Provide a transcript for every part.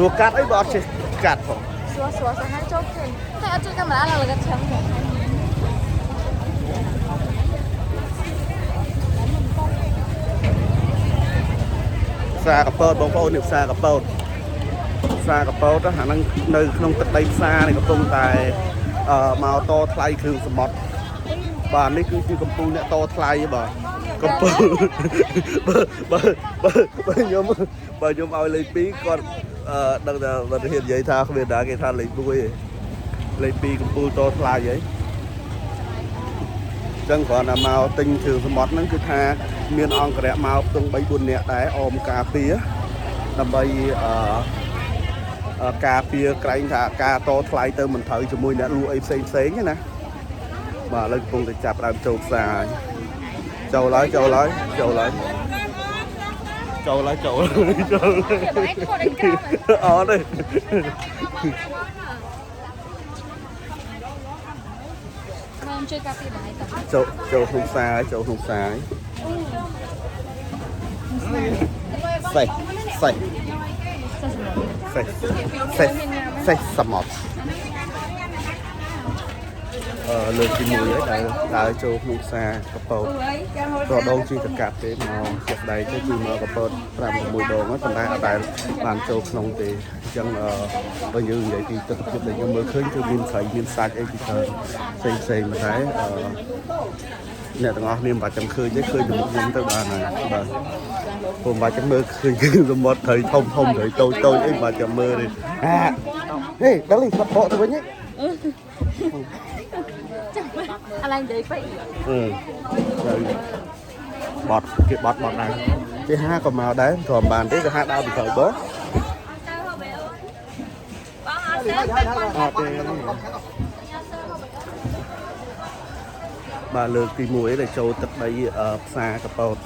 ស្រួលកាត់អីបើអត់ចេះកាត់ផង ស្រួលស្រួលសាហាវចូលគេតែអត់ជួយកាមេរ៉ាឡើងលកឆឹងហ្មង ផ្សារកពតបងប្អូននេះផ្សារកពតផ្សារកពតអាហ្នឹងនៅក្នុងទឹកដីផ្សារនេះកំពុងតែមកតថ្លៃគ្រឿងសមុទ្របាទនេះគឺជាកំពូលអ្នកតថ្លៃបាទកំពូលបើបើបើបើខ្ញុំបើខ្ញុំឲ្យលេខ2គាត់ដឹងថាបើហ៊ាននិយាយថាគ្មានណាគេថាលេខ1ទេលេខ2កំពូលតថ្លៃហីចឹងគ្រាន់តែមកទិញគ្រឿងសមុទ្រហ្នឹងគឺថាមានអង្គរៈមកផ្ទង់3 4នាក់ដែរអមការពារដើម្បីអឺអឺការពារក្រែងថាការតថ្លៃទៅមិនត្រូវជាមួយអ្នកលក់អីផ្សេងផ្សេងទេណាបាទឥឡូវកំពុងតែចាប់ដើមចូលផ្សារហើយចូលហើយចូលហើយចូលហើយចូលហើយចូលចូល បងឯងថតអីក្រៅ អត់ទេ ខ្ញុំជួយការពារបងឯងត ចូលចូលក្នុងផ្សារហើយចូលក្នុងផ្សារហើយសេះសេះសេះសេះសេះសមុទ្រលើកទី1ហើយដែលដើរចូលក្នុងផ្សារកពតរដងជីតកាត់ទេមកជាក់ស្ដែងទៅគឺមកកពត5 6ដងហើយប៉ុន្តែអត់ដែលបានចូលក្នុងទេអញ្ចឹងបើយើងនិយាយពីទស្សនវិជ្ជាដែលខ្ញុំមើលឃើញគឺមានត្រីមានសាច់អីពីច្រើនផ្សេងផ្សេងប៉ុន្តែអ្នកទាំងអស់គ្នាមិនបាច់ចាំឃើញទេឃើញតែមុខខ្ញុំទៅបានហើយបាទព្រោះមិនបាច់ចាំមើលឃើញគឺសមុទ្រត្រីធំធំត្រីតូចតូចអីមិនបាច់ចាំមើលទេអាហេដល់នេះគាត់បកទៅវិញហ៎ អាឡែងនិយាយពេក អឺទៅបត់គេបត់បត់ដែរគេហាក៏មកដែរទ្រាំបានទេគេហាដើរពីក្រោយបងអត់ទេបាទលើកទី1ដែលចូលទឹកដីផ្សារកពត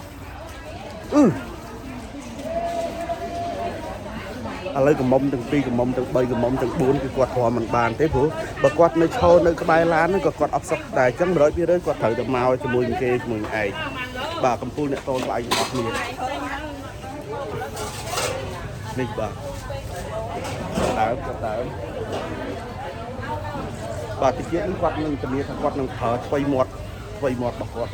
អឺឥឡូវកំមុំទាំង2កំមុំទាំង3កំមុំទាំង4គឺគាត់ទ្រាំមិនបានទេព្រោះបើគាត់នៅឈរនៅក្បែរឡានហ្នឹងក៏គាត់អត់សុខដែរអញ្ចឹង100 200គាត់ត្រូវតែមកជាមួយនឹងគេជាមួយនឹងឯងបាទកំពូលអ្នកតូនស្អែកទាំងអស់គ្នានេះបាទដើមគាត់ដើមបាទតិចទៀតនេះគាត់នឹងធានាថាគាត់នឹងប្រើថ្វីមាត់ថ្វីមាត់របស់គាត់